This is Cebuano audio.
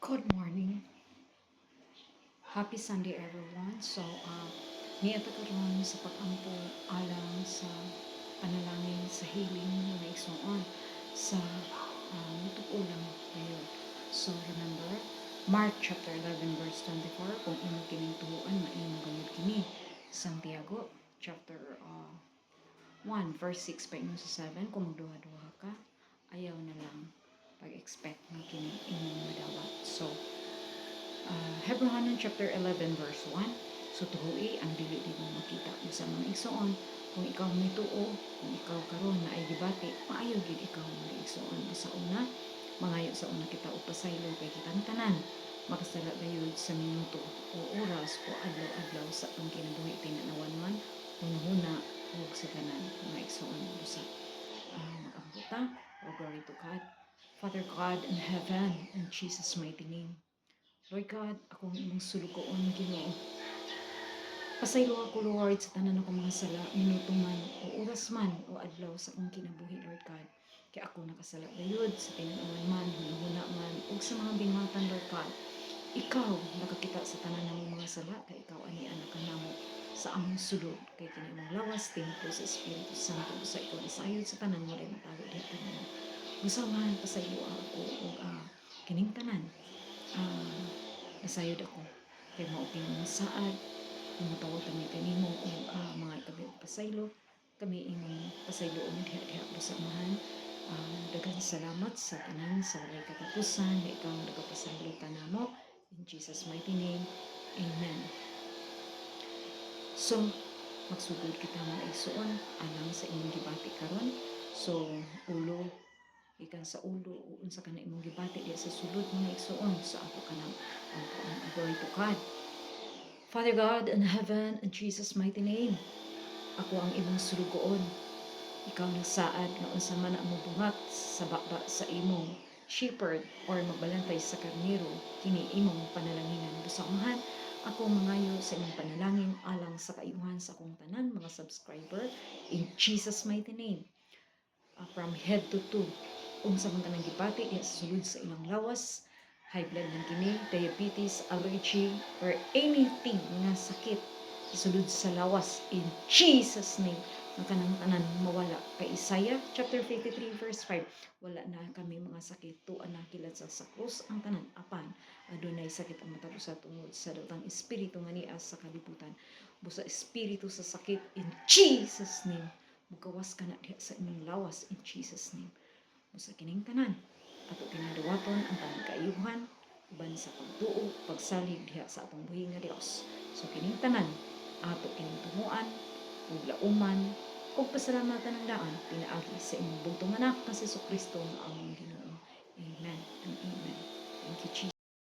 Good morning. Happy Sunday, everyone. So, niya ta karon sa pag-ampo alang sa panalangin sa healing, mga igsoon, sa mutuulang gayud. So, remember, Mark chapter 11 verse 24, kung imo kining tuoan, maimo gayud kini. Santiago chapter 1 verse 6 pa sa 7, kung magduha-duha ka, ayaw na lang pag-expect nga kini imong madawat. So, Hebrehanon chapter 11 verse 1, so tuoi ang dili nimo makita. Sa mga igsoon, kung ikaw may tuo, kung ikaw karon na ay gibati, maayo gyud ikaw, mga igsoon. Sa una, mangayo sa una kita og pasaylo kay kitang tanan makasala gayud sa minuto o oras o adlaw-adlaw sa atong kinabuhi, tinanawan man, hunahuna ug sa tanan, mga igsoon. Busa magampo ta. Oh, glory to God. Father God in heaven, in Jesus' mighty name. Lord God, ako ang imong sulugoon, Ginoo. Pasaylo ako, Lord, sa tanan akong mga sala, minuto man, o oras man, o adlaw sa akong kinabuhi, Lord God. Kaya ako nakasala gayud sa tinanawan man, hunahuna man, ug sa mga binuhatan, Lord God. Ikaw nakakita sa tanan namong mga sala, kay ikaw ani anak namo sa among sulod, kay kini imong lawas, templo sa Espiritu Santo. Sa ikaw nasayod sa tanan mo rin matawid diha tanan. Busa man, pasaylo ako ug kining tanan nasayod ako kay mao kini mga saad motawag kami kanimo og mga kami og pasaylo, kami imong pasayloon diha diha. Busa Amahan, daghan salamat sa tanan sa walay katapusan nga ikaw ang nagapasaylo kanamo. In Jesus' mighty name, amen. So magsugod kita, mga igsoon, alang sa imong gibati karon. So ulo, gikan sa ulo o unsa ka na imong gibati diya sa sulod, mga igsoon, sa ato kanang ampuan. Glory to God. Father God in heaven, in Jesus' mighty name, ako ang imong sulugoon. Ikaw nagsaad nga unsa man ang buhat sa baba sa imong shepherd or magbalantay sa karnero, kini imong panalanginan. Busa Amahan, ako mangayo sa imong panalangin alang sa kaayuhan sa akong tanan mga subscriber, in Jesus' mighty name. From head to toe, unsa man kanang gibati diha sa sulod sa ilang lawas, high blood man kini, diabetes, allergy, or anything nga sakit sa sulod sa lawas, in Jesus' name, ang kanang tanan mawala. Kay Isaiah chapter 53 verse 5, wala na kami mga sakit, tuan na kilat sa krus ang tanan, apan adunay sakit ang matag usa tungod sa daotang espiritu nga niya sa kalibutan. Busa espiritu sa sakit, in Jesus' name, mugawas ka na diha sa imong lawas, in Jesus' name. Busa kining tanan ato kinaduwaton ang tanang kaayuhan uban sa pagtuo, pagsalig diha sa atong buhi nga Dios. So kining tanan ato kining tumuan ug lauman ug pasalamatan ng daan pinaagi sa imong bugtong anak nga si Kristo nga among Ginoo. Amen and amen. Thank you, Jesus.